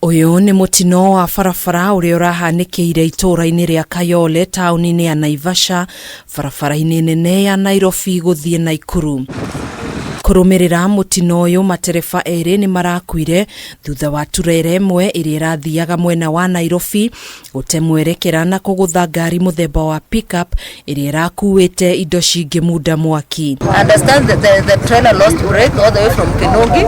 Ũyũ nĩ mũtino wa barabara ũrĩa ũrahanĩkĩire itũũra-inĩ rĩa Kayole taũni-inĩ ya Naivasha barabara-inĩ nene ya Nairobi gũthiĩ Naikuru. Kũrũmĩrĩra mũtino ũyũ matereba erĩ nĩ marakuire thutha wa turera ĩmwe ĩrĩa ĩrathiaga mwena wa Nairobi gũte mwerekera na kũgũtha ngari mũthemba wa pickup ĩrĩa ĩrakuĩte indo cingĩmunda mwaki. Understand that the trailer lost brake all the way from Kinungi,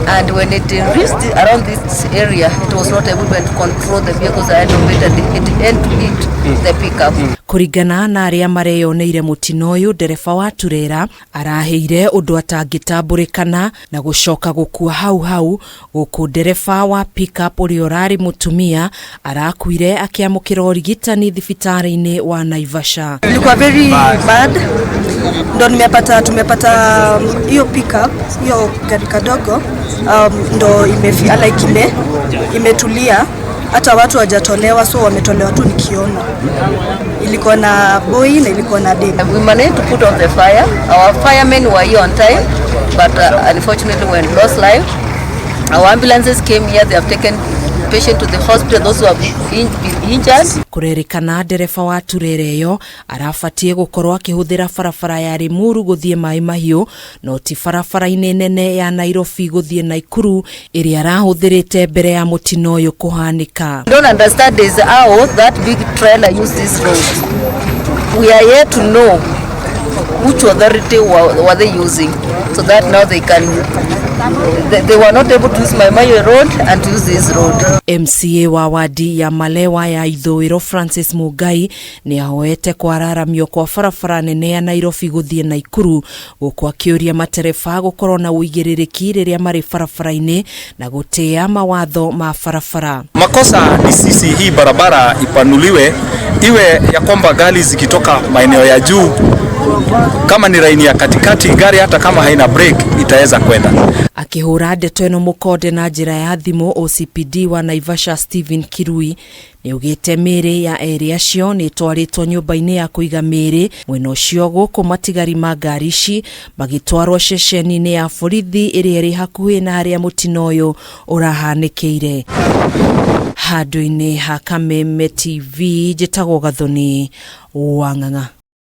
and when it reached around this area, it was not able to control the vehicles ahead of it, and it had to hit the pickup. Kũringana na arĩa mareyoneire mũtino ũyũ, ndereba wa turera arahĩire ũndũ atangĩtambũrĩkana na gũcoka gũkua hau hau, gũkũ ndereba wa pickup ũrĩa ũrarĩ mũtumia arakuire akĩamũkĩra ũrigitani thibitarĩ-inĩ wa Naivasha. Ilikuwa very bad, ndo nimepata tumepata hiyo pickup, hiyo gari kadogo, ndo imefi, like imetulia, hata watu hawajatolewa, so wametolewa tu nikiona. Ilikuwa na boy na ilikuwa na dem. We managed to put off the fire. Our firemen were here on time, but unfortunately we lost life. Our ambulances came here, they have taken patient to the hospital, those who have been injured. Kũrerĩkana ndereba wa turera ĩyo arabatiĩ gũkorwo akĩhũthĩra barabara ya Limuru gũthiĩ Maĩ Mahiũ, no ti barabara-inĩ nene ya Nairobi gũthiĩ Naikuru ĩrĩa arahũthĩrĩte mbere ya mũtino ũyũ kũhanĩka. We don't understand is how that big trailer used this road. We are yet to know which authority were they using, so that now they can, they were not able to use Mai Mahiu road and to use this road. MCA wa wadi ya Malewa ya Ithũĩro Francis Mugai nĩ ahoete kwararamio kwa barabara nene ya Nairobi gũthiĩ Naikuru, gũkũ akĩũria matereba gũkorwo na ũigĩrĩrĩki rĩrĩa marĩ barabara-inĩ na gũtĩa mawatho ma barabara. Makosa ni sisi, hii barabara ipanuliwe iwe ya kwamba gari zikitoka maeneo ya juu, kama ni raini ya katikati, gari hata kama haina brake itaweza kwenda. Akĩhũra ndeto ĩno mũkonde na njĩra ya thimũ, OCPD wa Naivasha Stephen Kirui nĩaugĩte mĩĩrĩ ya erĩ acio nĩ ĩtwarĩtwo nyũmba-inĩ ya kũiga mĩĩrĩ mwena ũcio, gũkũ matigari ma ngari ici magĩtwarwo ceceni-inĩ ya borithi ĩrĩa ĩrĩ hakuhĩ na harĩa mũtino ũyũ ũrahanĩkĩire. Handũ-inĩ ha Kameme TV, njĩtagwo Gathoni Wang'ang'a.